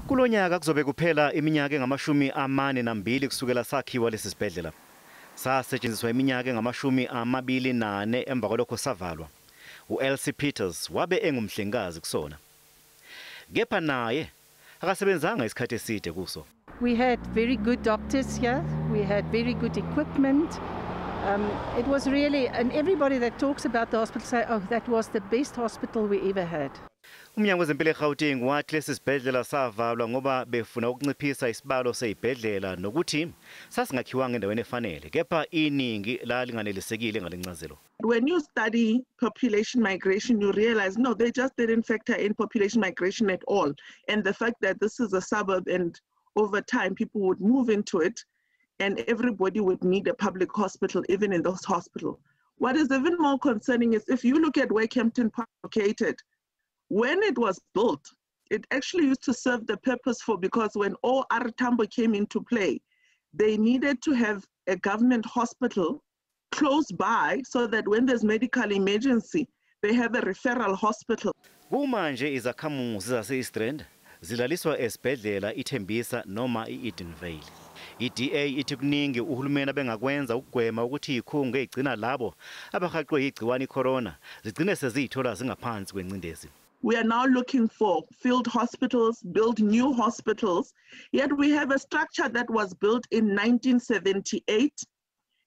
Kulonyaka kuzobe kuphela iminyaka engama-42 kusukela sakhiwa lesi sibhedlela. Sasetshenziswa iminyaka engama-24, emva kwalokho savalwa. U-Elsie Peters wabe engumhlengikazi kusona. Kepha naye akasebenzanga isikhathi eside kuso. We had very good doctors here. We had very good equipment. It was really, and everybody that talks about the hospital say, "Oh, that was the best hospital we ever had." Umnyango wezempilo eGauteng wathi lesi sibhedlela savalwa ngoba befuna ukunciphisa isibalo sezibhedlela nokuthi sasingakhiwanga endaweni efanele, kepha iningi lalinganelisekile ngalencazelo. When you study population migration, you realize, no, they just didn't factor in population migration at all. And the fact that this is a suburb and over time people would move into it and everybody would need a public hospital, even in those hospital. What is even more concerning is if you look at where Kempton Park is located, when it was built, it actually used to serve the purpose for, because when OR Tambo came into play, they needed to have a government hospital close by so that when there's medical emergency, they have a referral hospital. Kumanje izakhamuzi zase-East Rand zilaliswa esibhedlela iThembisa noma i-Edenvale. I-DA ithi kuningi uhulumeni abengakwenza ukugwema ukuthi izikhungo ezigcina labo abahaqwe igciwane icorona zigcine seziyithola zingaphansi kwencindezi. We are now looking for field hospitals, build new hospitals. Yet we have a structure that was built in 1978.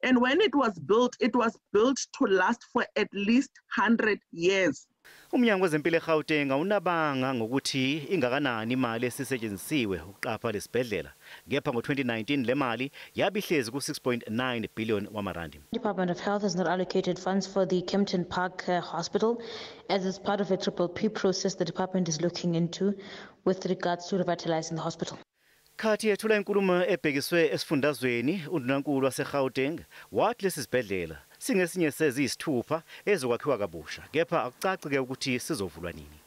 And when it was built, it was built to last for at least 100 years. Umnyango wezempilo eGauteng awunabanga ngokuthi ingakanani imali esisetshenzisiwe ukuqapha lesibhedlela. Kepha ngo-2019 le mali yabe ihlezi ku-6.9 billion wamarandi. Department of Health has not allocated funds for the Kempton Park Hospital as is part of a triple P process the department is looking into with regards to revitalizing the hospital. Khathi yethula inkulumo ebhekiswe esifundazweni, undunankulu waseGauteng wathi lesi sibhedlela singesinye seziyisithupha ezokwakhiwa kabusha, kepha akucaci ke ukuthi sizovulwa nini.